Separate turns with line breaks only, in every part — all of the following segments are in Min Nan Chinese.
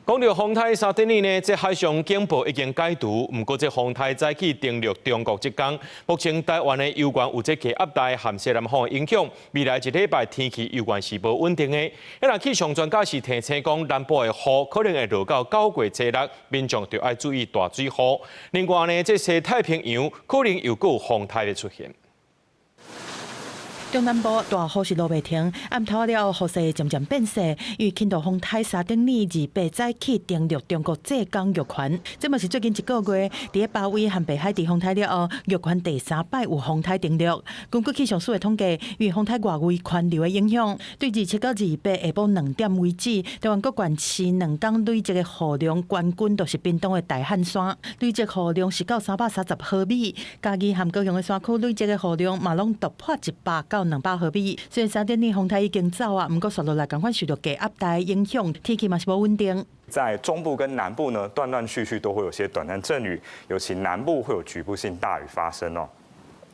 講到風颱沙丁魚呢，這海上警報已經解除，毋過這風颱早起登陸中國浙江，目前台灣的猶原有這低壓帶和西南風的影響，未來一禮拜天氣猶原是無穩定的。那氣象專家是提醒講，南部的雨可能會落到9月初六，民眾就愛注意大水雨。另外呢，這西太平洋可能又閣有風颱的出現。
中南部大雨是落袂停，暗頭了後雨勢漸漸變細。因為輕度風颱沙丁魚28早起登陸中國浙江玉環，這嘛是最近一個月佇咧巴威和白海佇風颱了後，玉環第三擺有風颱登陸。根據氣象署的統計，因為風颱外圍環流的影響，對27到28下晡2點為止，台灣各縣市兩工累積的雨量，平均都是屏東的大漢山，累積雨量是到330毫米。嘉義和高雄的山區累積的雨量嘛攏突破100到200毫米。雖然沙丁魚風颱已經走啊，毋過紲落來仝款受著低壓帶影響，天氣嘛是無穩定。
在中部跟南部呢，斷斷續續都會有些短暫陣雨，尤其南部會有局部性大雨發生哦。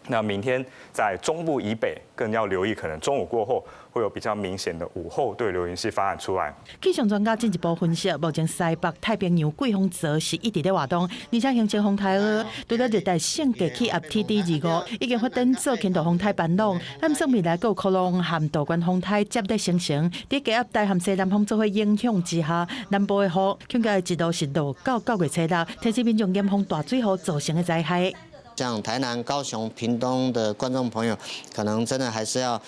那明天在中部以北更要留意，可能中午過後會有比較明顯的午後對流雲系發展出來。
氣象專家進一步分析，目前西北太平洋季風槽是一直咧活動，而且形成風颱雨，除了熱帶性低氣壓 TD 25已經發展做輕度風颱班朗，按算未來閣有可能和杜關風颱接力生成。佇低壓帶和西南風做伙影響之下，南部的雨恐驚會一路是落到9月初六，提醒民眾嚴防大水雨造成的災害。
像台南、高雄、屏東的觀眾朋友，可能真的還是要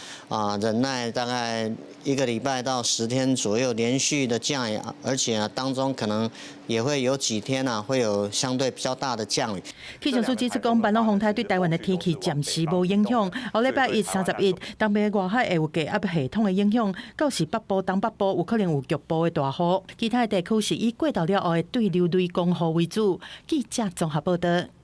忍耐大概一個禮拜到10天左右連續的降雨，而且啊當中可能也會有幾天啊會有相對比較大的降雨。
氣象署指出講，班朗風颱對台灣的天氣暫時無影響。後禮拜一31，東邊外海會有低壓系統的影響，到時北部、東北部有可能有局部的大雨，其他的地區是以過晝了後的對流雷公雨為主。記者綜合報道。